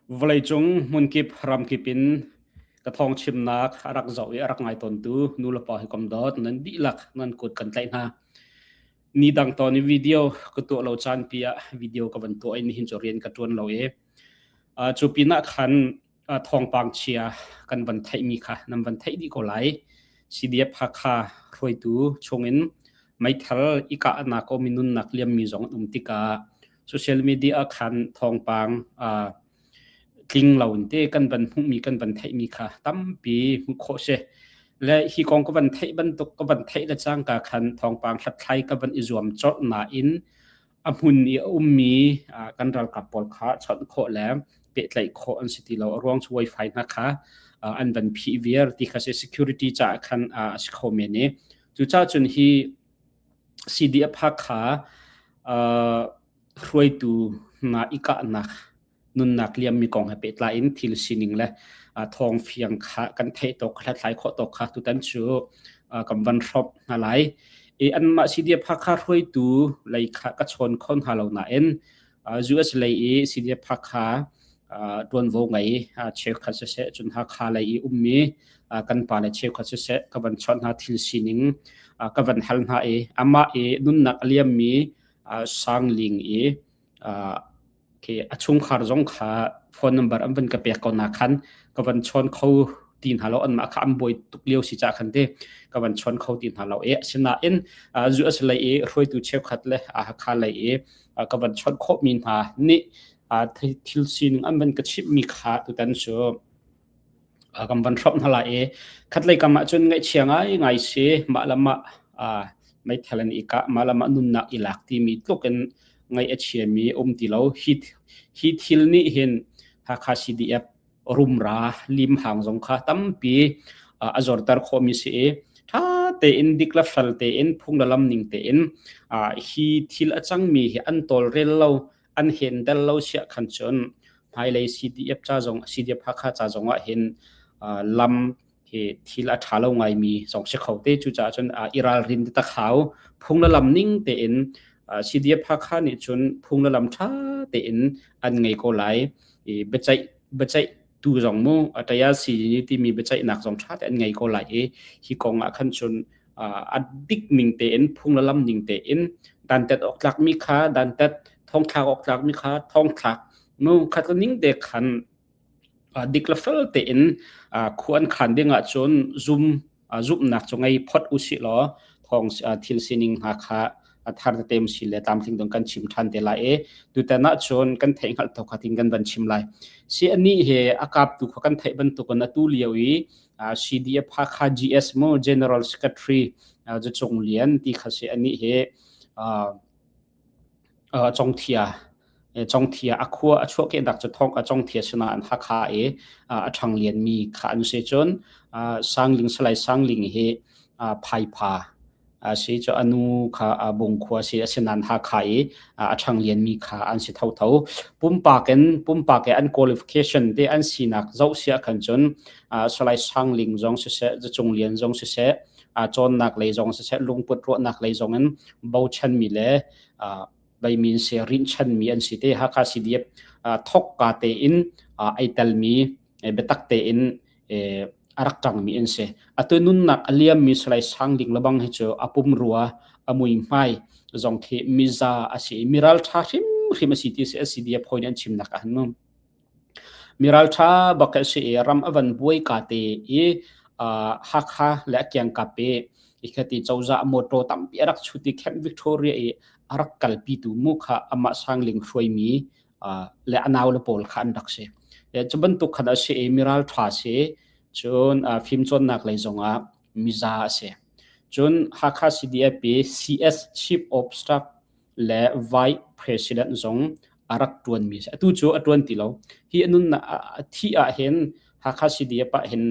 Vawleicung hmunkip ramkip in ka thawngchimnak a rak zoh i a rak ngai tawntu nulepa hi kom dawt nan dihlak nan kut kan tlaih hna. Ni dang tawn i video ka tuah lo caan pi ah video ka van tuah i nihin cu rian ka ṭuan lo i cu pinah khan thawngpang chia kan van theihmi kha nan van theih dih ko lai. CDF Hakha hruaitu chungin meithal i kahnak um i nunnak liammi zong an um tikah social media ah khan thawngpang tling lo in te kan van hmuhmi kan van theihmi kha tampi hmuh khawh si. Le hi kong ka van theih bantuk ka van theih le cangka khan thawngpang hlathlai ka van i zuam colh nain a hmun i a ummi kan ralkap pawl kha chawnh khawh le pehtlaih khawh an si ti lo. A ruang cu wifi hna kha an van phih viar ti kha si security caah khan a si kho men i cucaah cun hi CDF Hakha hruaitu hna i kahnak nunnak liammi kong he pehtlai in thil sining le thawng fiang kha kan theih tawk hlathlai khawh tawk kha tutan cu kan van hrawmh hna lai. I anmah CDF Hakha hruaitu lei kha ka chawn kho hna lo nain US lei i CDF Hakha ṭuanvo ngei cheukhat siseh cun Hakha lei i ummi kan pa le cheukhat siseh ka van chawnh hna thil sining ka van hal hna i amah i nunnak a liammi Sangling i khi a chungkhar zong kha phone number an van ka pek ko na khan ka van chawn kho ti hna lo anmah kha an buai tuk lio si ca khan te ka van chawn kho ti hna lo e asinain US lei i hruaitu cheukhat le Hakha lei i ka van chawnh khawhmi hna nih thil sining an van ka chimhmi kha tutan cu kan van hrawmh hna lai i khatlei kam ah cun ngaihchia ngai ngai si mah le mah meithal in i kah mah le mah nunnak i lak timi tluk in ngaih a chiami um ti lo hi hi thil nih hin Hakha CDF rumra limhang zong kha tampi a zorter khawhmi si i ṭha tein dik le fel tein phung le lam ning tein hi thil a cangmi hi an tawlrel lo an hendel lo siah khan cun hmailei CDF ca zong CDF Hakha ca zong ah hin lam hi thil a ṭha lo ngaimi zong si kho te cucaah cun i ralrin tak hau phung le lam ning tein CDF Hakha nih cun phung le lam ṭha tein an ngei ko lai i biaceih biaceih tu zong mu ataya si timi biaceihnak zong ṭha te an ngei ko lai i hi kong ah khan cun a dik ning tein phung le lam ning tein dantat awk tlakmi kha dantat thongthlak awk tlakmi kha thongthlak mu khat ning te khan dik le fel tein khu an khan ding ahcun zum zumhnak cu ngei phot usih law thawng thil sining hna kha a thar tete si le tlamtling dong kan chim ṭhan te lai i tutan ahcun kan theih hngalh thok khatin kan van chim lai. Si anih he a kaptu kha kan theih bantukin atu lio i CDF Hakha GS mu General Secretary Cung Lian ti kha si anih he Congthia Congthia a khua a chuahkehnak cu thong a Congthia sinain Hakha i a ṭhang lianmi kha an si cun Sangling Salai Sangling hi Phaipha a si cu a nu kha Bungkhua si asinain Hakha i a ṭhang lianmi kha an si thotho. Pumpak in pumpak i an qualification te an sinak zoh siah khan cun Salai Sangling zong siseh Zacung Lian zong siseh cawnnak lei zong siseh lungput ruahnak lei zong in bochanmi le beimin se rinhchanmi an si te Hakha CDF thokka tein ai telmi biatak tein a rak ṭangmi an si. Atu nunnak a liammi Salai Sang Ding lebang hi cu a pumrua a muihmai zong khi miza a si i miralṭha hrimhrim a si ti si CDF hawi nih an chimnak ah han Mi ralṭha bak a si i ram a van buai ka te i Hakha le a kiangkap i ikhati cozah mawṭaw tampi a rak chut i Camp Victoria i a rak kalpitu mu kha amah Sangling hruaimi le a naule pawl kha an rak si. Cu bantuk khan a si i mi ralṭha a si. Cun fimcawnnak lei zongah miza a si. Cun Hakha CDF i CS Chief of Staff le Vice President zong a rak ṭuanmi a si. Atu cu a ṭuan ti lo. Hi a nunnak a thih ah hin Hakha CDF ah hin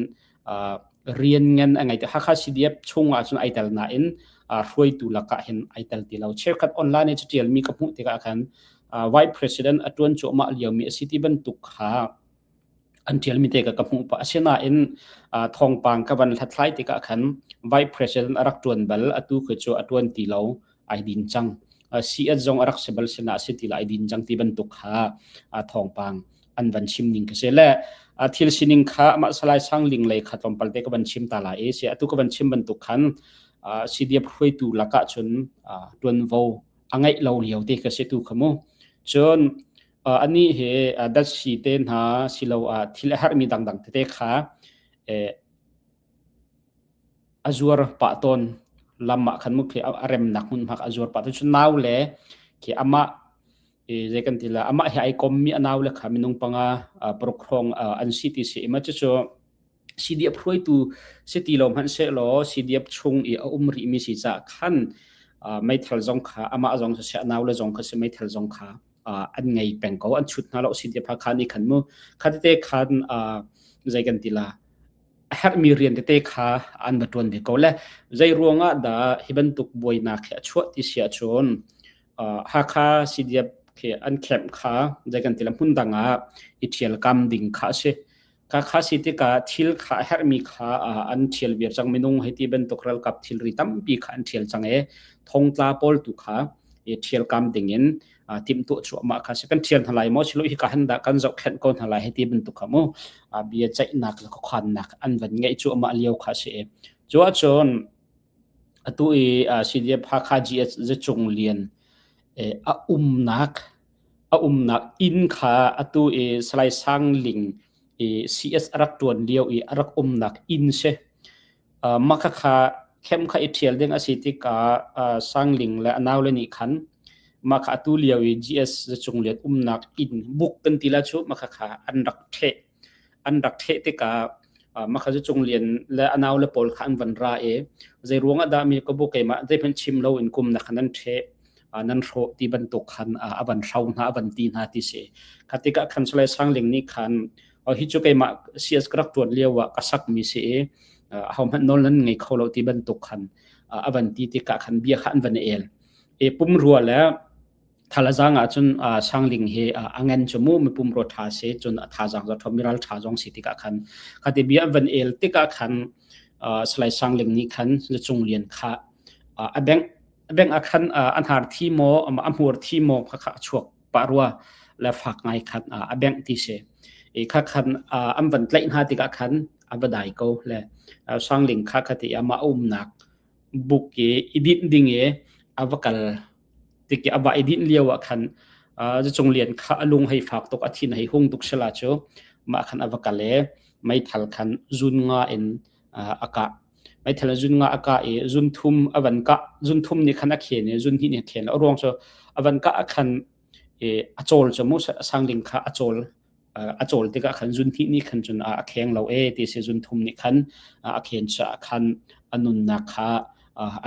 rian ngan a ngei ti. Hakha CDF chung ah cun ai tel nain hruaitu lakah hin ai tel ti lo. Cheukhat online i caṭialmi ka hmuh tikah khan Vice President a ṭuan cuahmah liomi a si ti bantuk kha an ṭialmi te ka hmuh pah. Asinain thawngpang ka van hlathlai tikah khan Vice President a rak ṭuan bal, atu khi cu a ṭuan ti lo, ai din cang. CS zong a rak si bal sinah a si ti lo, ai din cang ti bantuk kha thawngpang an van chim ning ka si le thil sining kha amah Salai Sang Ling lei kha tlawmpal te ka van chim ta lai i si atu ka van chim bantuk khan CDF hruaitu lakah cun tuanvo a ngeih lo lio te ka si tu kha mu. Cun anih he datsi te hna siloah thil a herhmi dangdang tete kha a zuar pah tawn. Lam ah khan mu khi a remnak hmunhma kha a zuar pah tawn. Cun nau le khi amah zei kan ti la amah he ai kommi a nau le kha minung panga paruk hrawng an si ti si. Ima cucu CDF hruaitu si ti lo hmanhsehlaw CDF chung i a um rihmi si caah khan meithal zong kha amah zong siseh a naule zong kha si meithal zong kha an ngei peng ko an chut hna lo CDF Hakha nih khan mu kha tete khan zei kan ti la a herhmi rian tete kha an va ṭuan ve ko le zei ruangah dah hi bantuk buainak hi a chuah ti si ahcun Hakha CDF khi an camp kha zei kan ti la hmun dang ah i ṭhialkam ding kha a si. Kha si tikah thil kha a herhmi kha an ṭhial viar cang minung hei ti bantuk ralkap thilri tampi kha an ṭhial cang i thongtla pawl tu kha i ṭhialkam dingin timhtuah cuahmah kha si. Kan ṭhial hna lai maw silo hika han dah kan zohkhenh ko hna lai hei ti bantuk kha mu bia ceihnak le khuakhannak an van ngeih cuahmah lio kha si i cu ahcun atu i CDF Hakha GS Zacung Lian a umnak A umnak inn kha atu i Salai Sang Ling i CS a rak ṭuan lio i a rak umnak inn si. Mah khakha khem kha i ṭhial ding a si tikah Sang Ling le a naule nih khan mah kha atu lio i GS Zacung Lian umnak inn buk kan ti la cu mah khakha an rak ṭheh. An rak ṭheh tikah mah kha Zacung Lian le a naule pawl kha an van ra i zei ruang ah dah mi ka bu keimah zeihmanh chim loin kum na kha nan ṭheh nan hrawh ti bantuk khan a van hro hna a van ti hna ti si. Kha tikah khan Salai Sangling nih khan hi cu keimah CS ka rak ṭuan lio ah ka sakmi si i ahohmanh nawl nan ngei kho lo ti bantuk khan a van ti tikah khan bia kha an van i el. I pumrua le thalazang ah cun Sangling hi a ngen cu mu mi pumrua ṭha si cun a thazaang za ṭhawm miral ṭha zong si tikah khan kha ti bia an van el tikah khan Salai Sangling nih khan Zacung Lian kha a bengh beng ah khan an har thi maw a hmur thi maw kha kha a chuak pah rua le fak ngai khan a bengh ti si i kha khan an van tlaih hna tikah khan a va dai ko le sangling kha kha ti amah umnak buk i i dinh ding i a va kal tik i a va i dinh lio ah khan Zacung Lian kha a lung hei fak tuk a thin hei hung tuk sila cu mah khan a va kal i meithal khan zun nga in a kah. Meithal in zun nga a kah i zun thum a van kah. Zun thum nih khan a khen i zun hnih nih a khen. A ruang cu a van kah ah khan i a cawl cu mu sangling kha a cawl a cawl tikah khan zun hnih nih khan cun a kheng lo e ti si zun thum nih khan a khen caah khan a nunnak kha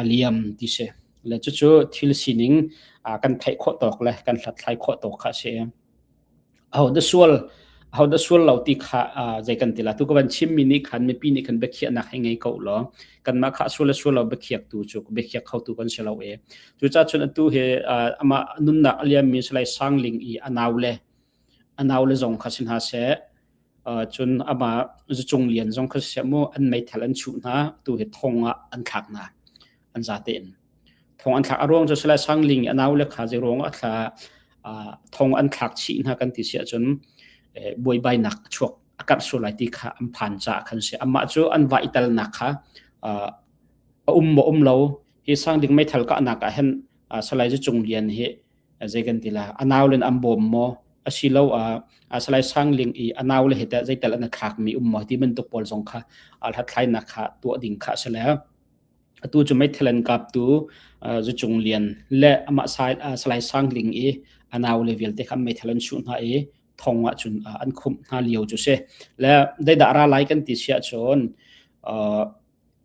a liam ti si. Le cucu thil sining kan theih khawh tawk le kan hlathlai khawh tawk kha a si. Ahodah sual ahodah sual lo ti kha zei kan ti la tu ka van chimmi nih khan mipi nih khan biakhiahnak hei ngei ko law kanmah kha sual le sual lo biakhiaktu cu biakhiak khotu kan si lo e cucaah cun atu hi amah nunnak a liammi Salai Sangling i a naule a naule zong kha si hna seh cun amah Zucung Lian zong kha si seh mu an meithal an chuh hna tu hi thong ah an thlak hna an zate in Thong an thlak. A ruang cu Salai Sang Ling i a naule kha zei ruang ah thla thong an thlak chih hna kan ti si ahcun buaibainak a chuak a karh sual lai ti kha an phan caah khan si. Amah cu an va i talnak kha a um maw um lo hi Sang Ling meithal kahnak ah hin Salai Zu Cung Lian hi zei kan ti la a naule an bawm maw asiloah Salai Sang Ling i a naule he teh zeital an thlakmi um maw ti bantuk pawl zong kha hlathlainak kha tuah ding kha a si le Atu cu meithal an kaptu Zucung Lian le amah Salai Sang Ling i a naule vialte kha meithal an chuh hna i thong ah cun an khumh hna lio cu si. Le zeidah ra lai kan ti si ahcun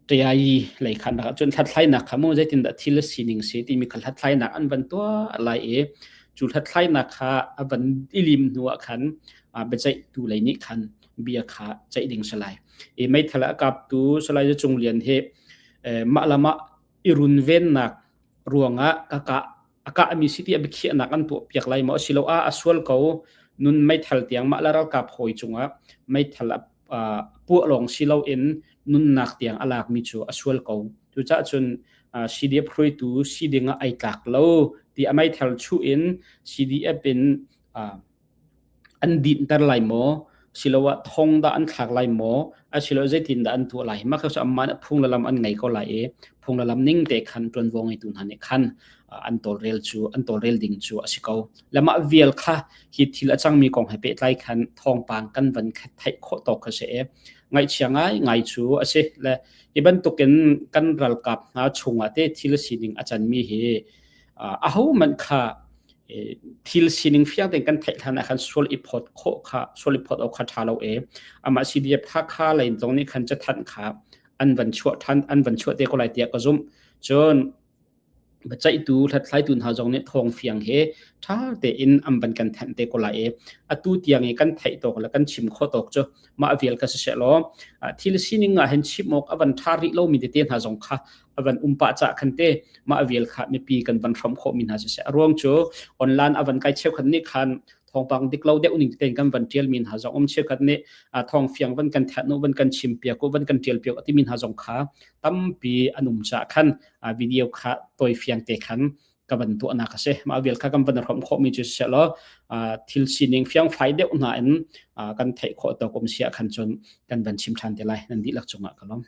ṭiai lei khan rak cun hlathlainak kha mu zeitindah thil a sining si timi kha hlathlainak an van tuah lai i cu hlathlainak kha a van i lim hnu ah khan biaceihtu lei nih khan bia kha ceih ding si lai. I meithal a kaptu Salai Cung Lian hi mah le mah i runvennak ruangah ka kah a kahmi si ti a biakhiahnak an tuah piak lai maw asiloah a sual ko nun meithal tiang mah le ralkap hawi cungah meithal a puah lawng si loin nunnak tiang a lakmi cu a sual ko. Cucaah cun CDF hruaitu si ding ah ai tlak lo ti a meithal chuh in CDF in. An dinhter lai maw? Siloah thong dah an thlak lai maw? Asiloah zeitindah an tuah lai? Mah kha cu anmah nih phung le lam an ngei ko lai i phung le lam ning te khan ṭuanvo ngeitu hna nih khan an tawlrel cu an tawlrel ding cu a si ko. Le mah vial kha hi thil a cangmi kong he pehtlai khan thawngpang kan van theih khawh tawk kha si i ngaihchia ngaingai cu a si. Le hi bantukin kan ralkap hna chungah te thil sining a canmi hi ahohmanh kha thil sining fiang tein kan theih hlan ah khan sual i phawt khawh kha sual i phawt awk kha ṭha lo e. Amah CDF Hakha lei zong nih khan cathanh kha an van chuah ṭhan an van chuah te ko lai tiah ka zumh. Cun biaceihtu hlathlaitu hna zong nih thawng fiang he ṭha tein an van kan thanh te ko lai i atu tiang i kan theih tawk le kan chim khawh tawk cu mah vial kha siseh law thil sining ah hin chim awk a van ṭha rih lomi tete hna zong kha a van um pah cah khan te mah vial kha mipi kan van hrawm khawh mi hna siseh. A ruang cu online a van kai cheukhat nih khan thawngpang dik lo deuh ning tein kan van tial mi hna zong um, cheukhat nih thawng fiang van kan that nu van kan chim piak van kan tial piak timi hna zong kha tampi an um cah khan video kha toi fiang te khan ka van tuahnak a si. Mah vial kha kan van hrawm khawh mi cu seh law thil sining fiang fai deuh hna in kan theih khawh tawk um sia khan cun kan van chim than te lai. Nan dihlak cungah ka lawm.